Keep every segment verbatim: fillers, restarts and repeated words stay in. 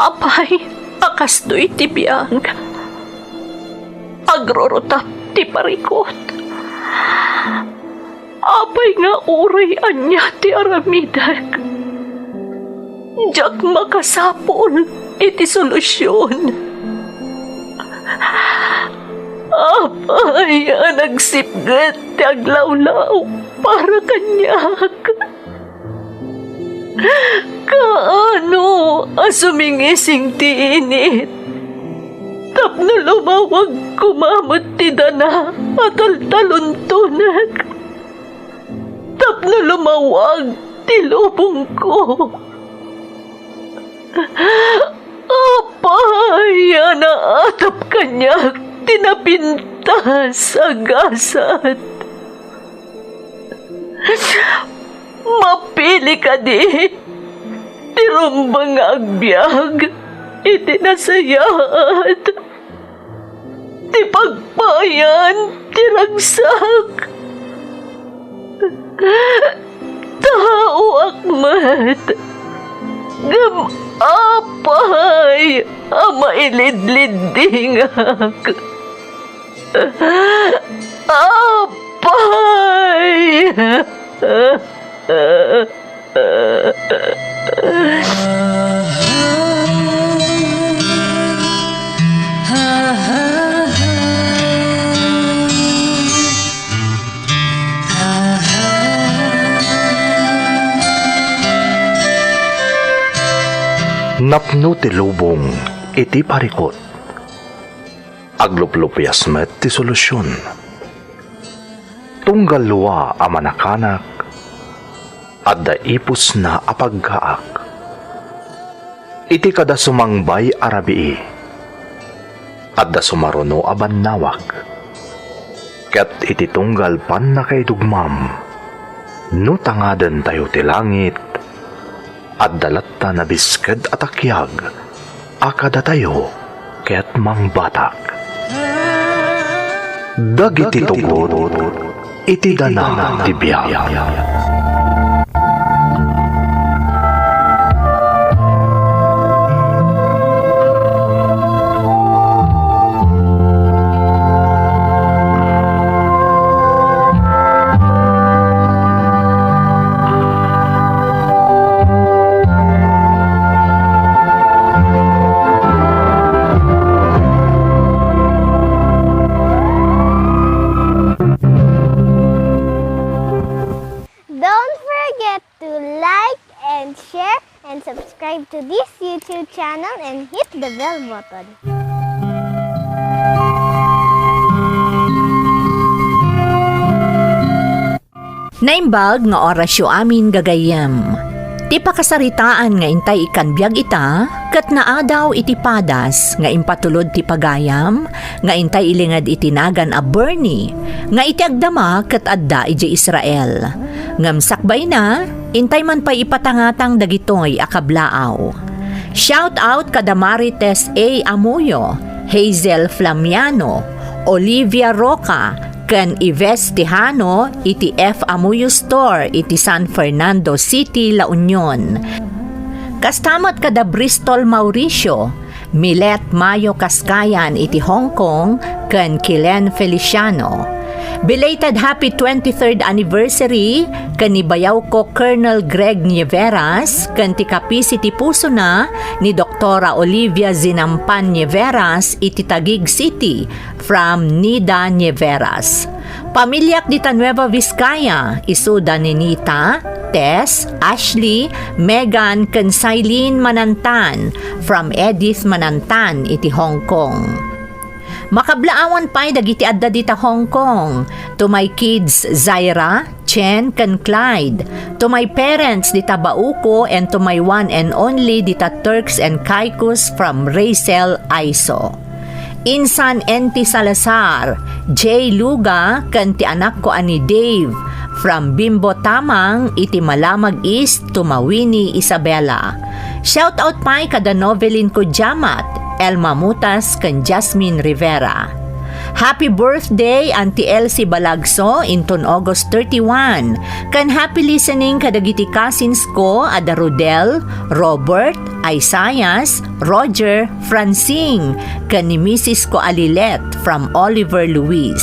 Apay, a kastoy ti biag. Agrurutap ti parikut. Apay nga uray ania ti aramidek, diak makasapul iti solusion. Apay a nagsipget ti aglawlaw para kaniak. Kaano a sumingising ti init tapno lumawag koma met ti dana a taltaluntonek, tapno lumawag ti lubongko? Apay a naatap kaniak ti napintas a gasat? Mapili kadi ti rumbeng nga agbiag iti nasayaat, ti pagpayan ti ragsak? Taoak met, ngem apay a mailidliddingak? Apay! Napno ti lubong iti parikut. Agluplupias met ti solusion. Tunggal lua a manakanak, adda ipusna a paggaak. Iti kada sumangbay a rabii, adda sumaruno a bannawag. Ket iti tunggal pannakaidugmam, no tangadentayo ti langit, adda latta nabisked a takiag a kadatayo ket mangbatak. Dagiti tugot iti dana ti biag. Don't forget to like and share and subscribe to this YouTube channel and hit the bell button. Naimbag nga orasyo amin gagayyem. Ti pakasaritaan nga intay ikkan biag ita, ket naadaw iti padas nga impatulod ti pagayam, nga intay ilinged iti nagan a Bernie, nga iti agdama ket adda idiay Israel. Ngem sakbayna, intay man pay ipatangatang dagitoy a kablaaw. Shout out kada Marites A. Amuyo, Hazel Flamiano, Olivia Roca, ken Ives Tejano iti F Amuyo Store iti San Fernando City, La Union. Kasta met kada Bristol Mauricio, Milet Mayo Kaskayan iti Hong Kong, ken Kilen Feliciano. Belated happy twenty-third anniversary ken ni bayawko Colonel Greg Nieveras ken ti kapisi ti pusona ni Doktora Olivia Zinampan Nieveras iti Taguig City, from Nida Nieveras. Pamiliak dita Nueva Vizcaya, isu da Ninita, Tess, Ashley, Megan, ken Silene Manantan, from Edith Manantan iti Hong Kong. Makablaawan pay dagiti adda dita Hong Kong, to my kids Zaira, Chen, ken Clyde, to my parents dita Bauco, and to my one and only dita Turks and Caicos from Rachel Aiso. Insan N T Salazar, Jay Luga, ken ti anakko a ni Dave, from Bimbo Tamang iti Malamag East to Mawini, Isabela. Shout out pay kada Novelin Kudiamat, Elma Mutas, ken Jasmine Rivera. Happy birthday, Auntie Elsie Balagso, inton August thirty-one. Ken happy listening kadagiti cousins ko a da Rodel, Robert, Isaias, Roger, Francine, ken ni misis ko a Lilet from Oliver Luis.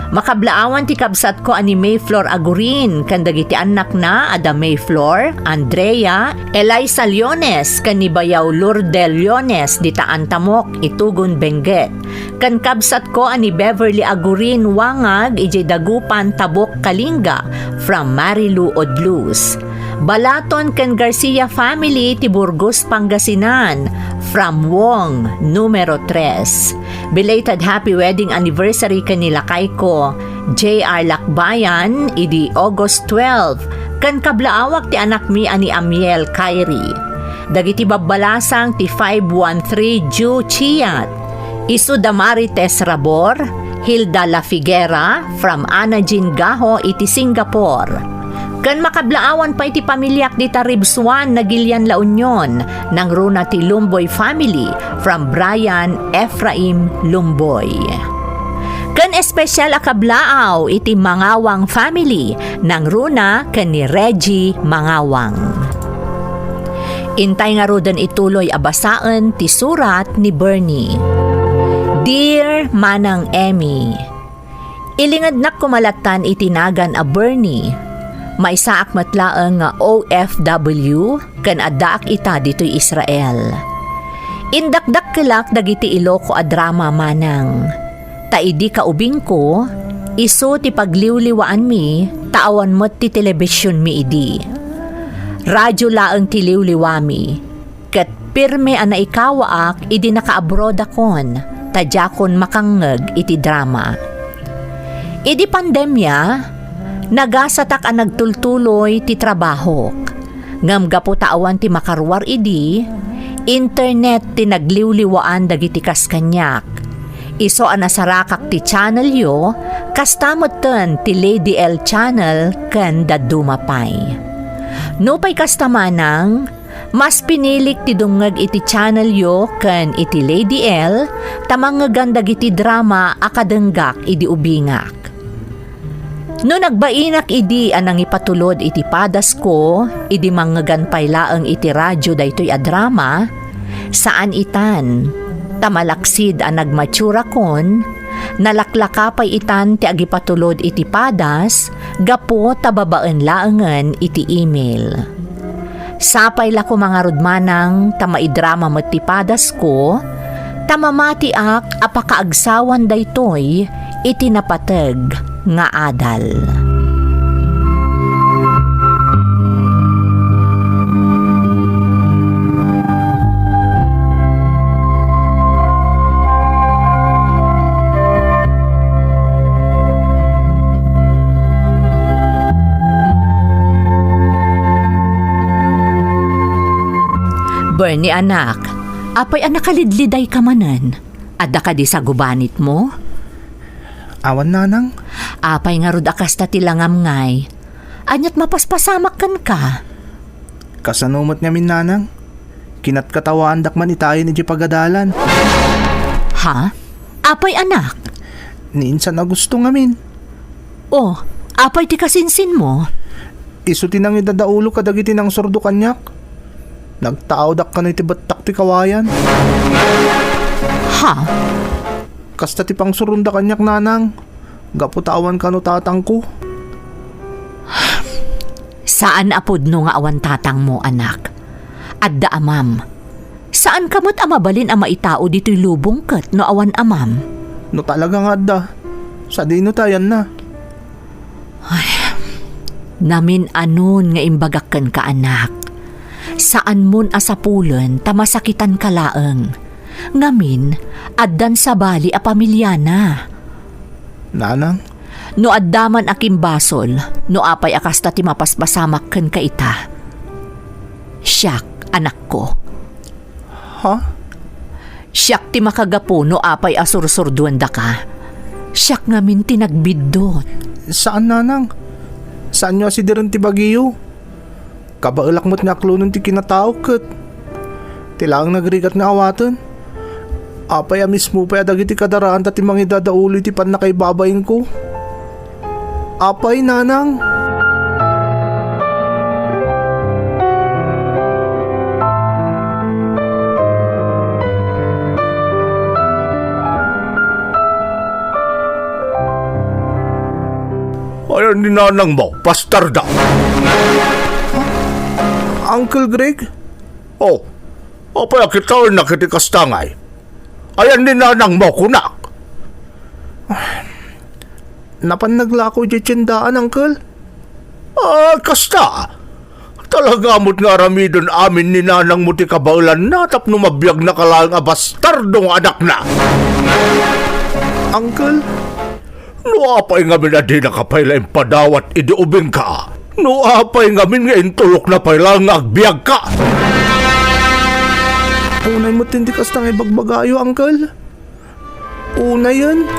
Makablaawan ti kabsat ko a ni Mayflor Agurin ken dagiti annakna a da Mayflor, Andrea, Eliza Leones ken ni bayaw Lourdes Leones dita Antamok, Itugon, Benguet. Ken kabsat ko a ni Beverly Agurin Wangag idiay Dagupan, Tabok, Kalinga, from Marilu Odlus. Balaton ken Garcia family ti Burgos, Pangasinan, from Wong, numero tres. Belated happy wedding anniversary ken ni lakay ko, J R Lakbayan, idi August twelve, ken kablaawak ti anakmi a ni Amiel Kyrie. Dagiti babbalasang ti five one three Ju Chiat. Isu da Marites Rabor, Hilda La Figuera, from Ana Jean Gaho iti Singapore. Ken makablaawan pay ti pamiliak dita Ribsuan, Nagilian, La Union, nangruna ti Lumboy family, from Brian Ephraim Lumboy. Ken espesyal a kablaaw iti Mangawang family, nangruna ken ni Reggie Mangawang. Intay ngaruden ituloy a basaen ti surat ni Bernie. Dear Manang Emmy, ilingednak koma lattan iti nagan a Bernie. Maysaak met laeng nga O F W ken addaak ita ditoy Israel. Indakdakkelak dagiti Iloko a drama, Manang. Ta idi kaubingko, isu ti pagliwliwaanmi, ta awan met ti telebisionmi idi. Radyo laeng ti liwliwami, ket pirme a naikawaak idi nakaabrodakon, ta diakon makangngeg iti drama. Idi pandemia, nagasatak a nagtultuloy ti trabahok. Ngem gapu ta awan ti makaruar idi, internet ti nagliwliwaan dagiti kas kaniak. Isu a nasarakak ti channelyo, kasta metten ti Lady L channel ken dadduma pay. Nupay kasta manang, mas pinilik ti dumngeg iti channelyo ken iti Lady L ta mangngegan dagiti drama a kadenggak idi ubingak. No nagbainak idi a nangipatulod iti padasko, idi mangngegan pay laeng iti radyo daytoy a drama, saan itan, ta malaksid a nagmaturakon, nalaklaka pay itan ti agipatulod iti padas gapu ta babaen laengen iti email. Sapay la koma ngarud manang ta maidrama met ti padasko, ta mamatiak a pakaagsawan daytoy iti napateg nga adal. Bernie, anak, apay a nakalidlidayka manen? Adda kadi sagubanitmo? Awan, nanang. Apay ngarud a kasta ti langam ngay? Ania't mapaspasamak kenka? Kasano met ngamin, nanang? Kinatkatawaandak man itayen idiay pagadalan. Ha? Apay, anak? Ni insan a gusto ngamin. Oh, apay ti kasinsinmo? Isu ti nangidadaulo kadagiti nangsurdo kaniak. Nagtaawdak kano iti bettak ti kawayan. Ha? Kasta ti pangsuronda kaniak, nanang, gapu ta awan kano tatangko. Saan a pudno nga awan tatangmo, anak. Adda amam. Saanka met a mabalin a maitao ditoy lubong ket no awan amam. No talaga nga adda, sadino ti ayanna? Ay, namin-anon nga imbagak kenka, anak. Saanmon a sapulen ta masakitanka laeng. Ngamin, addan sabali a pamiliana. Nanang? No adda man a kimbasol, no apay a kasta ti mapaspasamak kenka ita. Siak, anakko. Ha? Siak ti makagapu no apay a sursurduendaka. Siak ngamin ti nagbiddut. Saan, nanang? Saanyo a sidiren ti bagiyo? Kabaelak met nga aklonen ti kinataok ket ti laeng nagrigat nga awaten. Apay a mismo pay a dagiti kadaraanta ti mangidadaolo iti pannakaibabainko? Apay, nanang? Ayan ni nanang mo, bastarda. Uncle Greg? Oh, apay a kitaennak iti kasta ngay? Ayan ni nanang mo, kunak. Napan naglako idiay tiendaan, uncle. Ah, kasta. Talaga met nga aramiden amin ni nanang mo ti kabaelanna tapno mabiagnaka laeng a bastardo nga anakna. Uncle? No apay ngamin a dinaka pay la impadawat idi ubingka? No apay ngamin nga intulokna pay laeng nga agbiagka? Unay met ti kasta nga ibagbagayo, uncle. Unayen.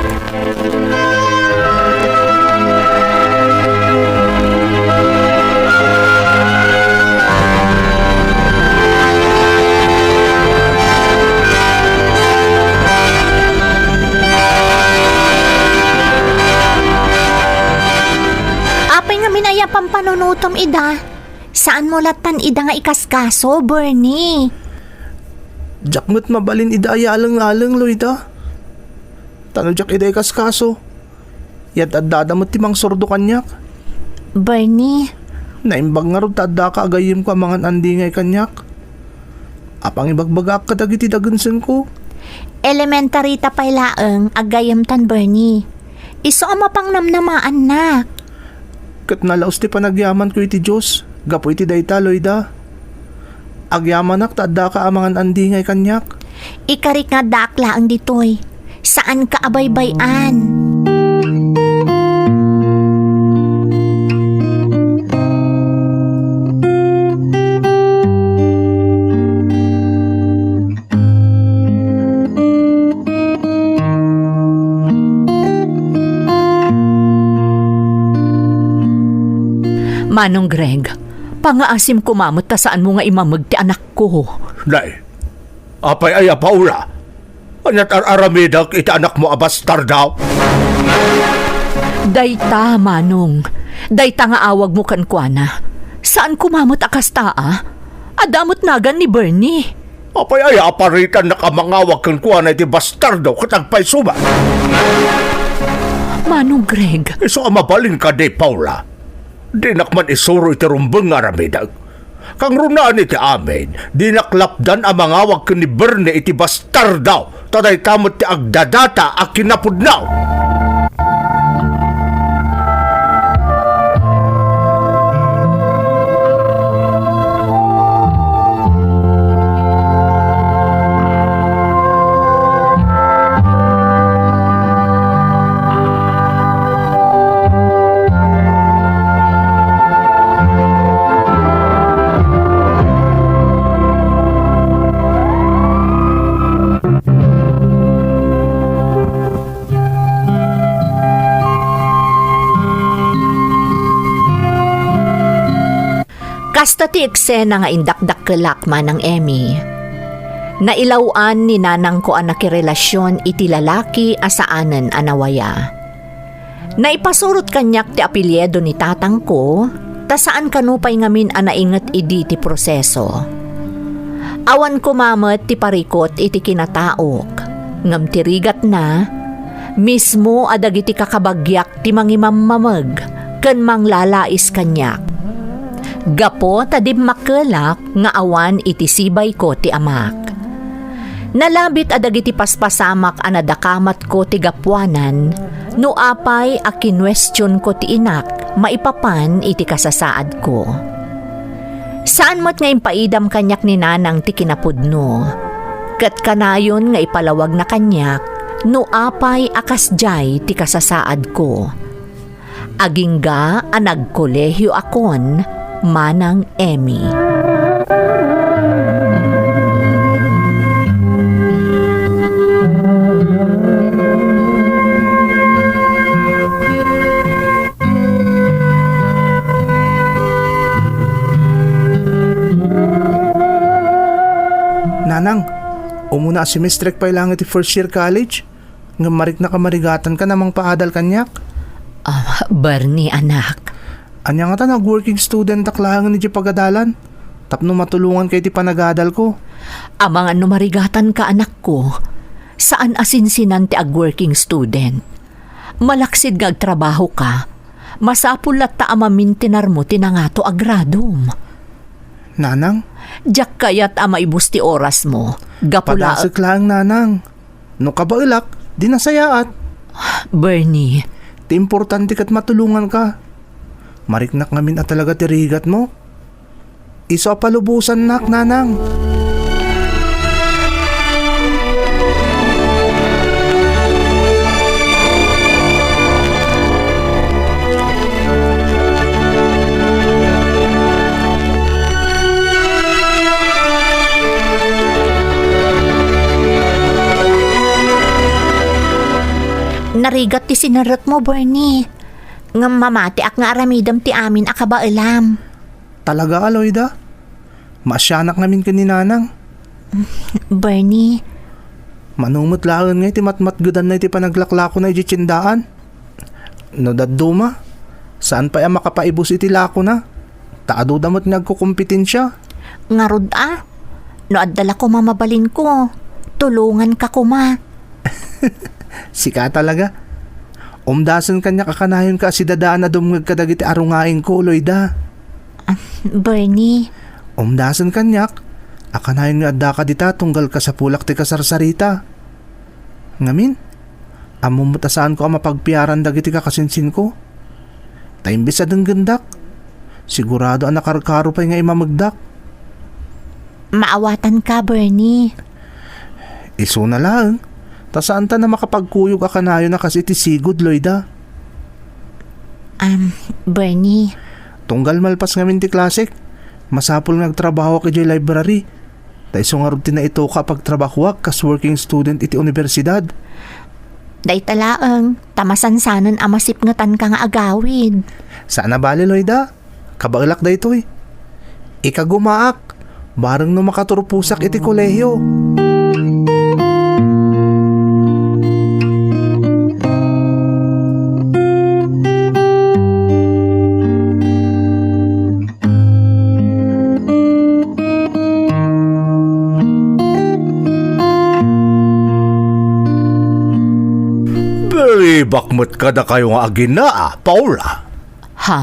Apay ngamin aya pampanunotem ida? Saanmo lattan ida nga ikaskaso, Bernie? Diak met mabalin ida a yaleng-aleng, Loida. Ta no diak ida ikaskaso, yat-addada met ti mangsurdo kaniak. Bernie. Naimbag ngarud ta addaka a gayyemko a mangan-andi ngay kaniak. Apangibagbagaak kadagiti dagensengko. Elementary ta pay laeng a gayyemtan, Bernie. Isu a mapangnamnamaannak. Ket nalaus ti panagyamanko iti Dios gapu iti dayta, Loida. Agyamanak ta addaka a mangan-andi ngay kaniak. Ikarik nga addaak laeng ditoy. Saanka a baybay-an. Manong Greg, pangaasim koma met ta saanmo nga imameg ti anakko. Nay, apay aya, Paula? Ania't ar-aramidek iti anakmo a bastardo? Dayta, Manong. Dayta nga awagmo kenkuana. Saan koma met a kasta, a? Adda met nagan ni Bernie. Apay aya a paritannak a mangawag kenkuana iti bastardo ket agpayso met? Manong Greg. Isu a mabalin kadi, Paula? Dinak man isuro iti rumbeng nga aramidek. Kangrunaan iti amin, dinak lapdan a mangawag ken ni Bernie iti bastardo, ta dayta met ti agdadata a kinapudno. Kasta ti eksena nga indakdakkelak, Manang Emmy. Nailaw-an ni nanangko a nakirelasion iti lalaki a saanen a nawaya. Naipasurot kaniak ti apelyido ni tatangko, ta saan kano pay ngamin a nainget idi ti proseso. Awan koma met ti parikut iti kinataok, ngem ti rigatna, mismo a dagiti kakabagiak ti mangimammameg ken manglalais kaniak. Gapu ta dimmakkelak nga awan iti sibayko ti amak. Nalabit a dagiti paspasamak a nadakamatko ti gapuanan no apay a kinuestionko ti inak maipapan iti kasasaadko. Saan met nga impaidam kaniak ni nanang ti kinapudno, ket kanayon nga ipalawagna kaniak no apay a kasdiay ti kasasaadko. Agingga a nagkolehioakon, Manang Emmy. Nanang, Umuna a semestrek pay laeng iti first year college, ngem mariknak a marigatanka a mangpaadal kaniak. Ah, Bernie, anak. Ania ngata no ag-working studentak laengen iti pagadalan tapno matulonganka iti panagadalko? Amangan no marigatanka, anakko. Saan a sinsinan ti ag-working student. Malaksid nga agtrabahoka, masapul latta a mamintinarmo ti nangato a gradom. Nanang? Diak kayat a maibus ti orasmo. Gapu la— Padasek laeng, Nanang. No kabaelak, di nasayaat. Bernie. Ti importante ket matulonganka. Mariknak ngamin a talaga ti rigatmo. Isu a palubosannak, Nanang. Narigat ti sinerrekmo, Bernie. Ngem mamatiak nga aramidem ti amin a kabaelam. Talaga, Loida? Maasianak ngamin ken ni Nanang. Bernie. Mano met laeng nga iti matmatgedanna iti panaglaklakona idiay tiendaan. No dadduma, saan pay a makapaibus iti lakona, ta aduda met nga agkukompetensia. Ngarud a, no adda la koma mabalinko, tulonganka koma. Sika talaga. Umdasen kaniak a kanayonka a sidadaan a dumngeg kadagiti arungaingko, Loida. Ah, Bernie. Umdasen kaniak a kanayon nga addaka dita tunggal kasapulak ti kasarsarita. Ngamin, ammom met a saanko a mapagpiaran dagiti kakasinsinko. Ta imbes a denggendak, sigurado a nakarkaro pay nga imamegdak. Maawatanka, Bernie. Isuna laeng, ta saanta a makapagkuyog a kanayon a kas iti sigud, Loida. Am, Bernie. Tunggal malpas ngamin ti klasek, masapul nga agtrabahoak idiay library. Ta isu ngarud ti naitoka a pagtrabahoak kas working student iti unibersidad. Dayta laeng, ta masansanen a masipngetanka nga agawid. Saan a bale, Loida. Kabaelak daytoy. Ikagumaak, bareng no makaturposak iti kolehio. Bilibak met kadakayo nga agina, Paula. Ha?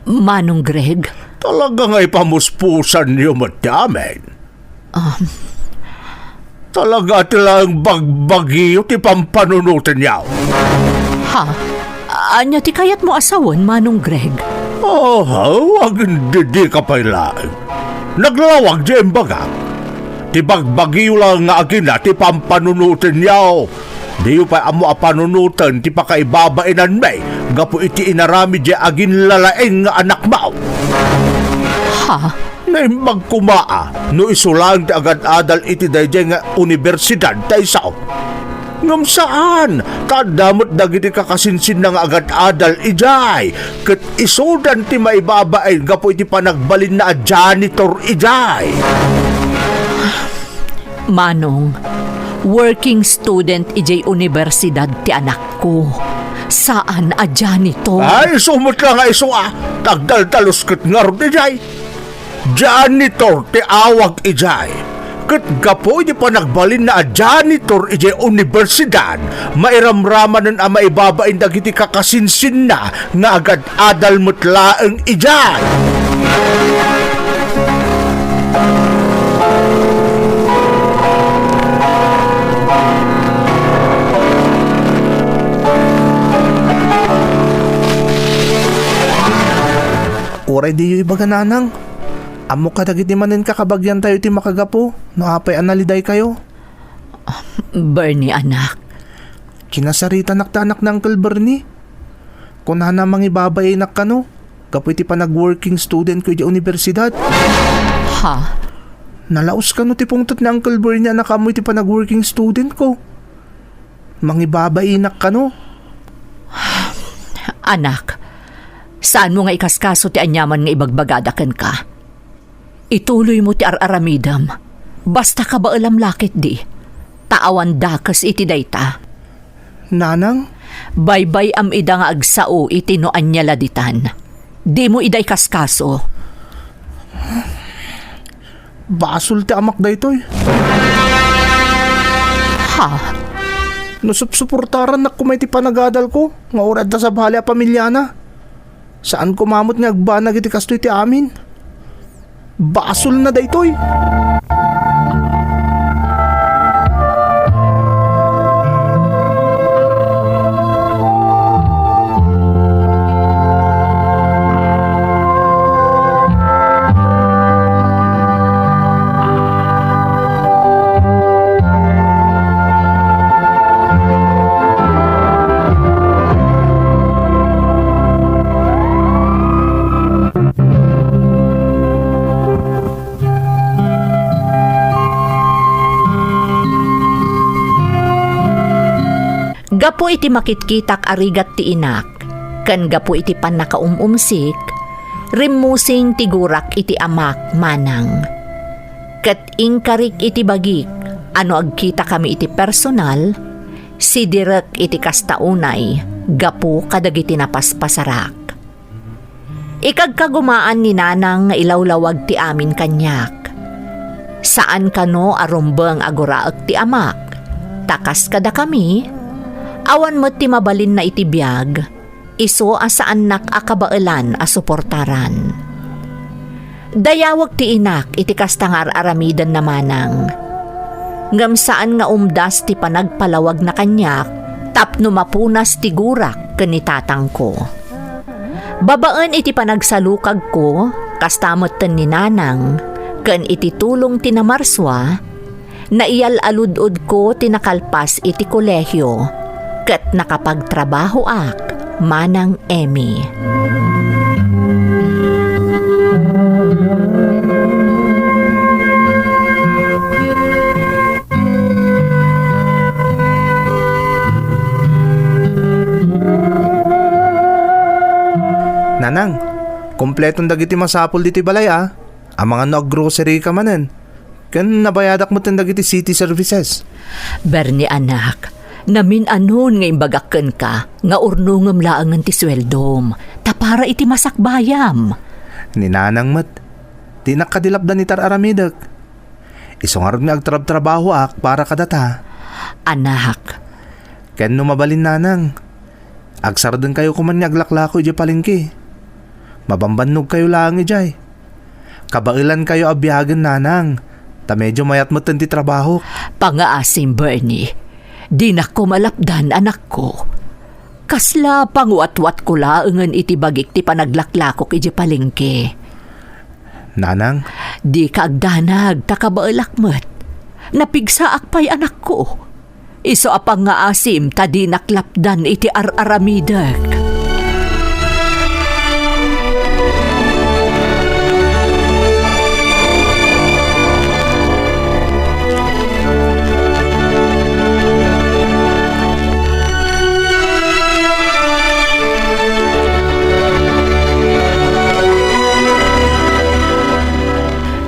Manong Greg? Talaga nga ipamuspusanyo met ti amin. Um. Talaga ti laeng bagbagiyo ti pampanunotenyo. Ha? Ania ti kayatmo a sawen, Manong Greg? Oh, agindidika pay laeng. Naglawag ti imbagak. Ti bagbagiyo laeng nga agina ti pampanunotenyo. Diyo pay ammo a panunoten ti pakaibabainanmi gapu iti inaramid diay aginlalaing nga anakmo. Ha? Naimbag koma a no isu laeng ti agad-adal iti daydiay nga unibersidad ta isu. Ngem saan, ta adda met dagiti kakasinsinna nga agad-adal idiay, ket isudan ti maibabain gapu iti panagbalinna a janitor idiay. Manong, working student idiay unibersidad ti anakko. Saan a janitor. Ay, isu met la nga isu a, ta agdaldalus ket ngarud idiay. Janitor ti awag idiay. Ket gapu iti panagbalinna a janitor idiay unibersidad, mairamramanen a maibabain dagiti kakasinsinna nga agad-adal met laeng idiay. Uray diyo ibaga, Nanang. Ammok kadagiti manen kakabagiantayo ti makagapu no apay a nalidaykayo. Bernie, anak. Kinasaritanak ti anak ni Uncle Bernie. Kunana, mangibabainak kano gapu iti panag-working studentko idiay unibersidad. Ha? Nalaos kano ti pungtot ni Uncle Bernie a nakaammo iti panag-working studentko. Mangibabainak kano? Anak, saanmo nga ikaskaso ti aniaman nga ibagbagada kenka. Ituloymo ti ar-aramidem. Basta kabaelam la ketdi. ta awan dakes iti dayta. Nanang? Baybay-am ida nga agsao iti no ania la ditan. Dimo ida ikaskaso. Basol ti amak daytoy. Ha? No supsuportarannak koma iti panagadalko nga uray adda sabali a pamiliana, saan koma met nga agbanag iti kastoy ti amin. Basolna daytoy. Gapu iti makitkitak a rigat ti inak, ken gapu iti pannakaum-umsik, rimmusing ti gurak iti amak manang. Ket inkarik iti bagik a no agkitakami iti personal, sidirek iti kasta unay gapu kadagiti napaspasarak. Ikagkagumaan ni Nanang nga ilawlawag ti amin kaniak. Saan kano a rumbeng a guraek ti amak, ta kas kadakami, awan met ti mabalinna iti biag, isu a saannak a kabaelan a suportaran. Dayawek ti inak iti kasta nga ar-aramidenna manang. Ngem saan nga umdas ti panagpalawagna kaniak tapno mapunas ti gurak ken ni tatangko. Babaen iti panagsalukagko, kasta metten ni Nanang, ken iti tulong ti namarsua, naiyal-alud-odko ti nakalpas iti kolehio, ket nakapagtrabahoak manang Emmy. Nanang, kompleton dagiti masapul ditoy balay, a. Amangan no aggrocery ka manen. Ken nabayadak metten dagiti city services. Bernie, anak, namin-anon nga imbagak kenka nga urnongem laengen ti sueldom, ta para iti masakbayam. Ni Nanang met, dinak kadi lapdan iti ar-aramidek. Isu ngarud nga agtrabtrabahoak para kadata. Anak. Ken no mabalin, Nanang, agsardengkayo koman nga aglaklako idiay palengke. Mabambannogkayo laeng idiay. Kabaelankayo a biagen, Nanang, ta medyo mayat metten ti trabahok. Pangngaasim, Bernie. Dinak koma lapdan, anakko. Kasla panguwatwatko laengen iti bagik ti panaglaklakok idiay palengke. Nanang? Dika agdanag, ta kabaelak met. Napigsaak pay, anakko. Isu a pangngaasim ta dinak lapdan iti ar-aramidek.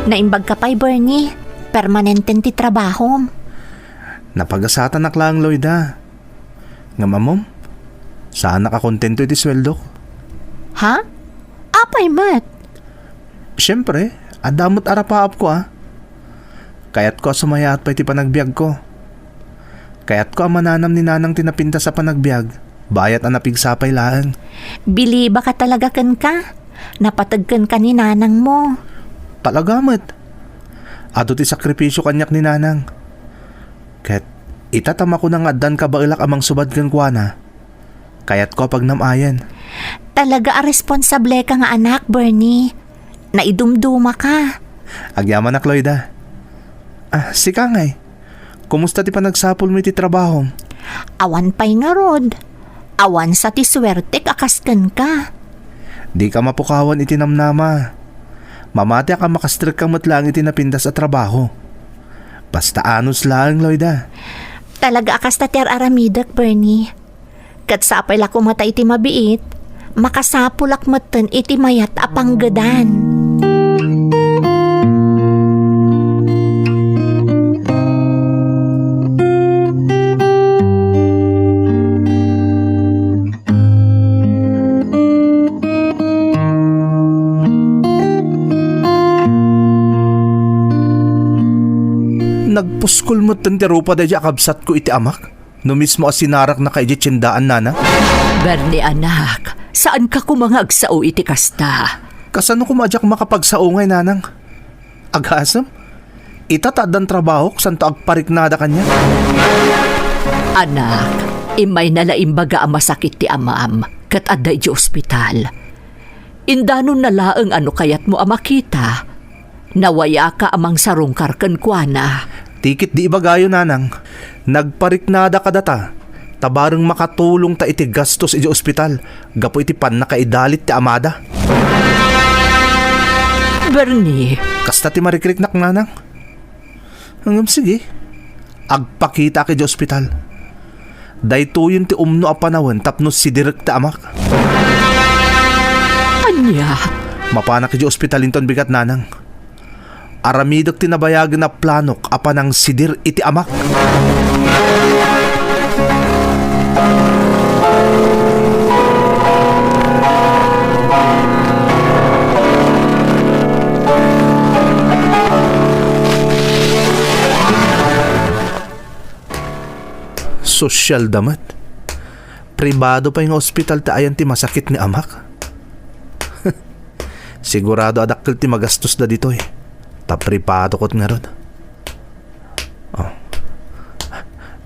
Naimbag ka pay, Bernie. Permanenten ti trabahom. Napagasatanak laeng, Loida. Ngem ammom, saanak a kontento iti sueldok. Ha? Apay met? Siempre, adda met arapaapko, a. Kayatko a sumayaat pay ti panagbiagko. Kayatko a mananam ni Nanang ti napintas a panagbiag, bayat a napigsa pay laeng. Bilibaka talaga kenka. Napateg kenka ni Nanang mo. Talaga met. Adu ti sakripisio kaniak ni Nanang. Ket ita ta makuna nga addan kabaelak a mangsubad kenkuana, kayatko a pagnam-ayen. Talaga a responsable ka nga anak, Bernie. Naidumduma ka. Agyamanak, Loida. Ah, sika ngay. Kumusta ti panagsapulmo iti trabahom? Awan pay ngarud. Awan sa ti suertek a kas kenka. Dika mapukawan iti namnama. Mamatiak a makastrekka met laeng iti napintas a trabaho. Basta anus laeng, Loida. Talaga a kasta ti ar-aramidek, Bernie. Ket sapay la koma ta iti mabiit, makasapulak metten iti mayat a panggedan. Nagpuskol metten ti rupa daydiay a kabsatko iti amak no mismo a sinaraknaka idiay tiendaan, nanang. Bernie, anak, saanka koma nga agsao iti kasta. Kasano koma a diak makapagsao ngay, nanang? Agasem? Ita ta addan trabahok, santo agpariknada kaniak. Anak, immayna la imbaga a masakit ti amam, ket adda idiay ospital. Indanonna laeng a no kayatmo a makita, nawayaka a mangsarungkar kenkuana. Ti ket di ibagayo, nanang, nagpariknada kadata, ta bareng makatulongta iti gastos idiay ospital gapu iti pannakaidalit ti amada. Bernie. Kasta ti marikriknak, nanang. Ngem sige, agpakitaak idiay ospital. Daytoyen ti umno a panawen tapno sidirek ti amak. Ania? Mapanak idiay ospital inton bigat, nanang. Aramidek ti nabayagen a planok a panangsidir iti amak. Sosyal da met. Pribado pay nga ospital ti ayan ti masakit ni amak. Sigurado a dakkel ti magastos da ditoy. Ta pribado ket ngarud. Oh.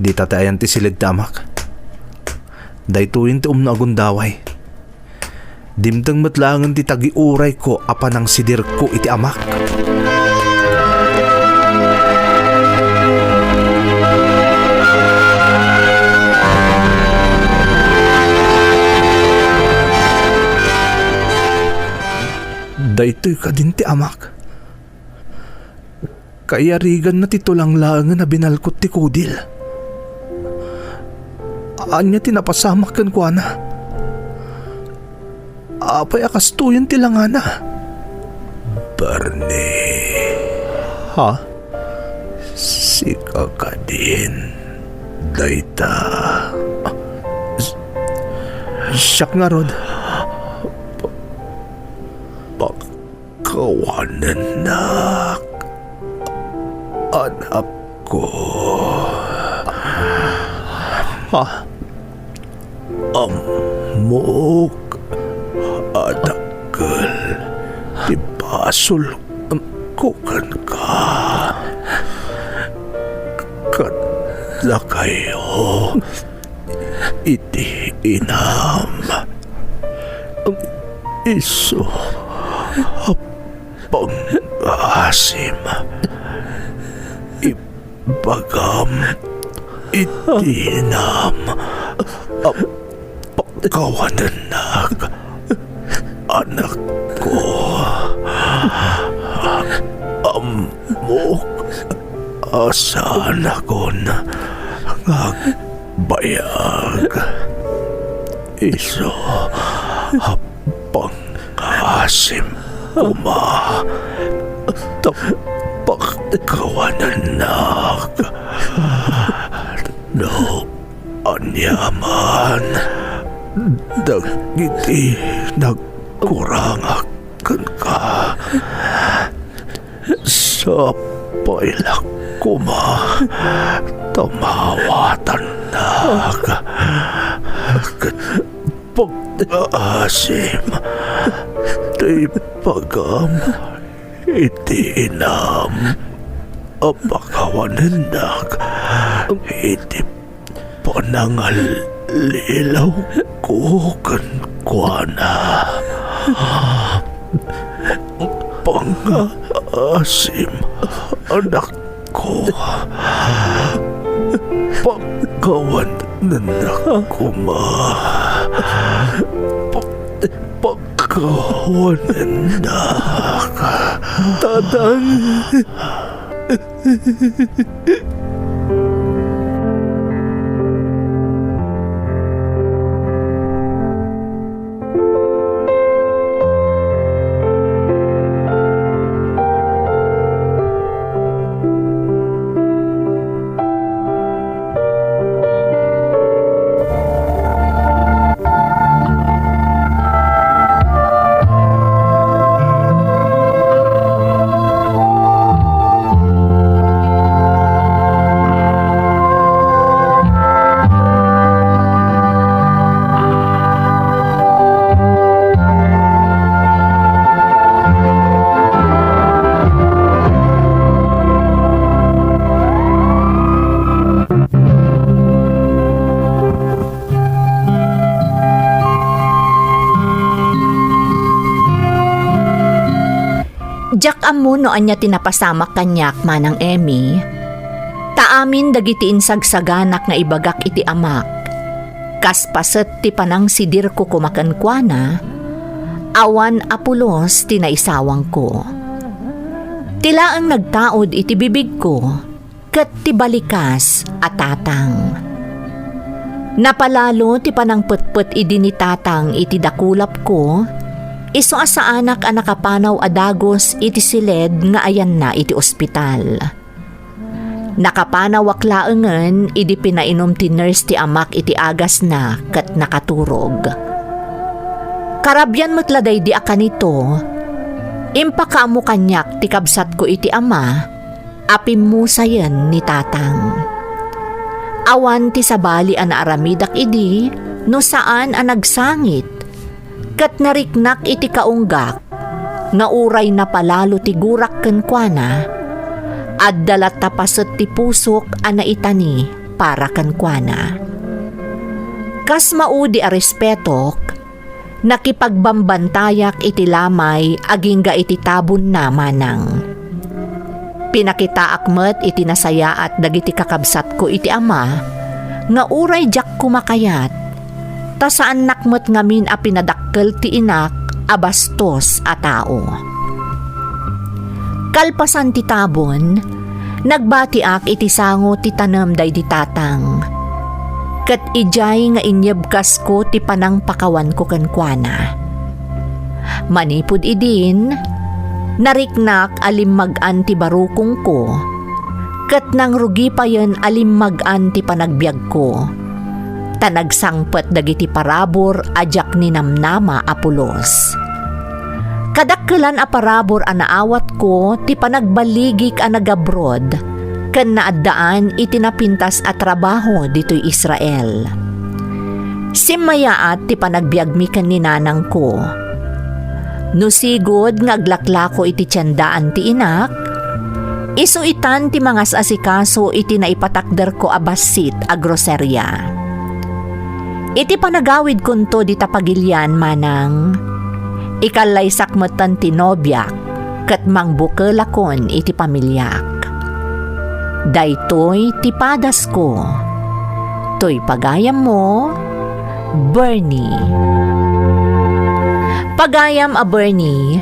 Dita ti ayan ti siled ti amak. Daytoyen ti umno a gundaway. Dimteng met laengen ti tagiurayko a panangsidirko iti amak. Daytoy kadin ti amak. Kaiyariganna ti tulang laengen a binalkot ti kudil. Ania ti napasamak kenkuana? Apay a kastoyen ti langana? Bernie. Ha? Sika kadin dayta? S-, siak ngarud. Pak-, Kawanennak, anakko. Ha? Ammok a dakkel ti basolko kenka. Ket dakayo iti inam. Isu a pangngaasim, ibagam iti inam a pakawanennak, anakko. Ammok a saanakon nga agbayag. Isu a pangngaasim koma ta pakawanennak. No aniaman dagiti nagkurangak kenka, sapay la koma ta maawatannak ket pangngaasim ti ibagam iti inam a pakawanennak iti panangallilawko kenkuana. Pangngaasim, anakko. Pakawanennak koma. Pa-, pakawanennak. Tatang. Diak ammo no ania ti napasamak kaniak, Manang Emmy. Ta amin dagiti insagsaganak nga ibagak iti amak, kas paset ti panangsidirko koma kenkuana, awan a pulos ti naisawangko. Ti laeng nagtaud iti bibigko, ket ti balikas a tatang. Napalalo ti panangpetpet idi ni tatang iti dakulapko, isu a saanak a nakapanaw a dagus iti siled nga ayanna iti ospital. Nakapanawak laengen idi pinainum ti nurse ti amak iti agasna ket nakaturog. Karabian met la daydi a kanito, impakaammo kaniak ti kabsatko iti ama a pimmusayen ni tatang. Awan ti sabali a naaramidak idi no saan a nagsangit, ket nariknak iti kaunggak nga uray napalalo ti gurak kenkuana, adda latta paset ti pusok a naitani para kenkuana. Kas maudi a respetok, nakipagbambantayak iti lamay agingga iti tabonna, Manang. Pinakitaak met iti nasayaat dagiti kakabsatko iti ama nga uray diak kumakayat, ta saannak met ngamin a pinadakkel ti inak a bastos a tao. Kalpasan ti tabon, nagbatiak iti sango ti tanem daydi tatang. Ket idiay nga inyebkasko ti panangpakawanko kenkuana. Manipud idin, nariknak a limmag-an ti barukongko, ket nangrugi payen a limmag-an ti panagbiagko, ta nagsangpet dagiti parabur a diak ninamnama a pulos. Kadakkelan a parabur a naawatko ti panagballigik a nagabroad ken naaddaan iti napintas a trabaho ditoy Israel. Simmayaat ti panagbiagmi ken ni nanangko. No sigud nga aglaklako iti tiendaan ti inak, isu itan ti mangas-asikaso iti naipatakderko a bassit a groseria. Iti panagawidkonto dita pagilian, Manang, ikallaysak metten ti nobiak ket mangbukelakon iti pamiliak. Daytoy ti padasko. Toy pagayammo, Bernie. Pagayam a Bernie,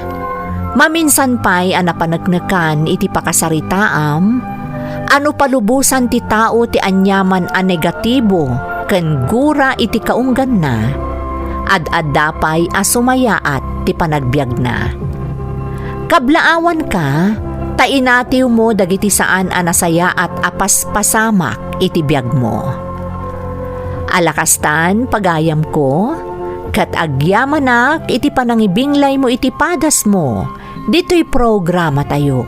maminsan pay a napaneknekan iti pakasaritaam a no palubosan ti tao ti aniaman a negatibo ken gura iti kaungganna, ad-adda pay a sumayaat ti panagbiagna. Kablaawanka, ta inatiwmo dagiti saan a nasayaat a paspasamak iti biagmo. Ala kastan, pagayamko, ket agyamanak iti panangibinglaymo iti padasmo ditoy programatayo.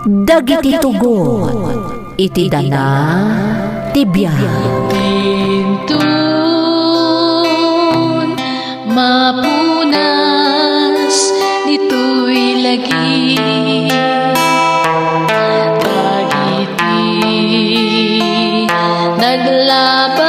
Dagiti tugot iti dana ti biag. Dintun mapunas ditoy lagi. Dagiti naglaba